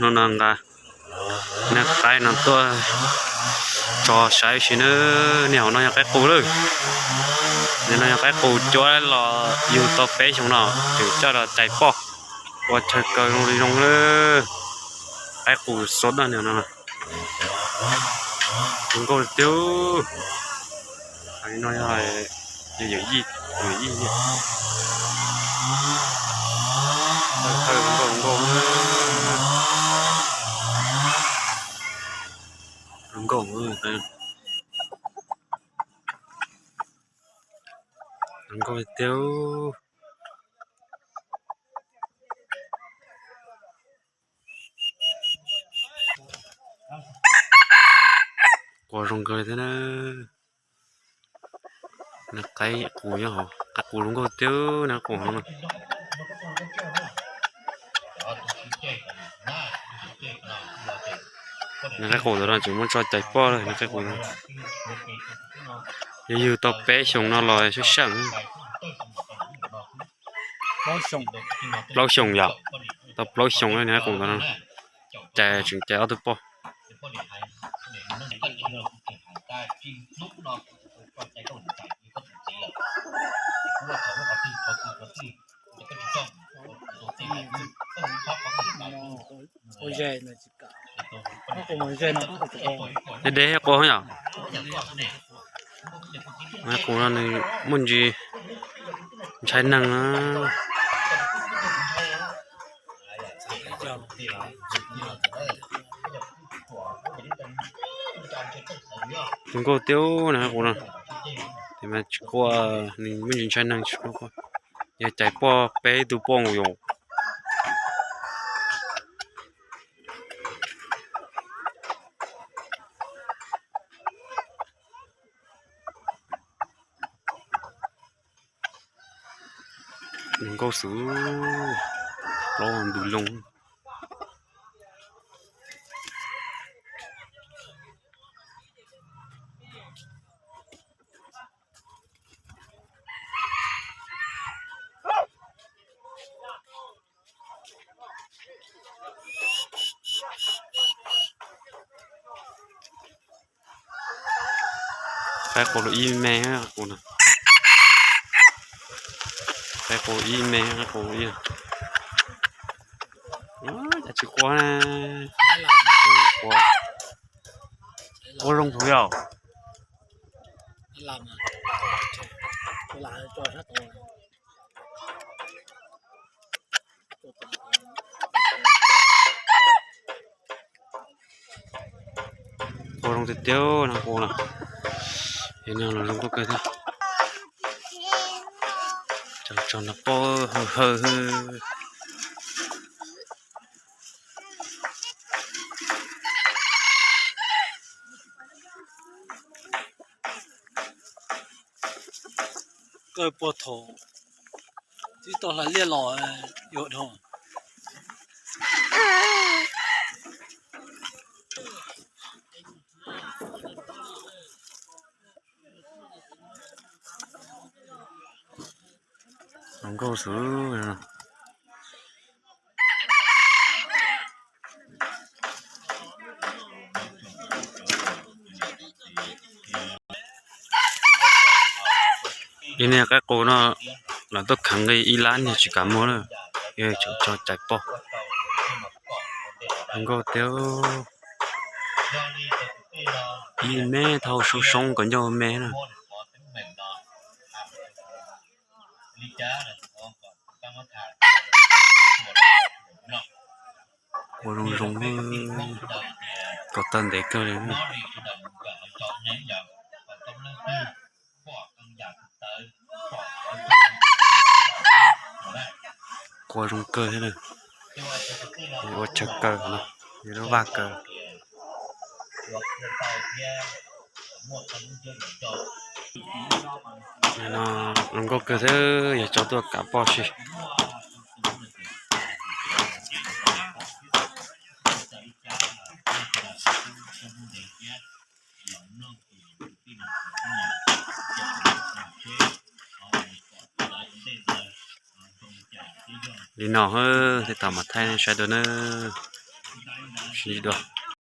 Hnub no nqa niag qaib no tuaj tso saib si na. Niag hauv no yog qaib qus lawm. Niag no yog qaib qus cuab los yug tau peb xyoo no, tseem coj los cais poj ua chaw kaw zoo li zoo lawm. Qaib qus xov daj niag no. Zoo nkauj tiag. No yog yawm yij, yawm yij, thawj nkauj nkauj, nkauj, nkauj tiag. Qua zoo nkauj li thiab na. Nws qaib qus nyob hauv, qaib qus zoo nkauj tiag na, qus no. Nws qaib qus no tseem muab tso cais poj lawm, nws qaib qus no. Yog yug tau peb xyoos no los sab seem. Plaub xyoos yom, tau plaub xyoos nws qaib qus no, cais tseem cais ob tug poj. Deb deb qus yom. Qus no nws muaj ntsis ntshai neeg na. Zoo nkauj tiag na qus no. Tes mas tsis quaj, nws muaj ntsis ntshai neeg tsis quaj. Yog cais poj peb tug poj nkaus yom. Zoo nkauj xwb, plaub ntws loo. Qaib qus los ib me, qus no. Qaib qus ib me, qaib qus ib. Cas tsis quaj na. Quaj zoo tsuav yom. Qua zoo tiag tiag no qus no. Es no los zoo nkauj kawg thiab. Tso nrog poj hawj hawj. Kaw pog thaum twb tau hlais liaj los yuav dhau. Zoo nkauj xwb. Yog niag qaib qus no lawv tuaj kheev nqi ib lab niag tsis kam muag na, yog tseem tso cais poj. Zoo nkauj tiag. Ib me thaum soob soob kom ncauj me na. Qua zoo zoo, kom tau ntev kawg li. Qua zoo kawg thiab na. Ua chaw kaw no, lub vaj kaw. No zoo nkauj kawg thiab, yog tso tuaj kaw poj si. Li no, tej tau mam thaij saib dua nawb. Sib dua.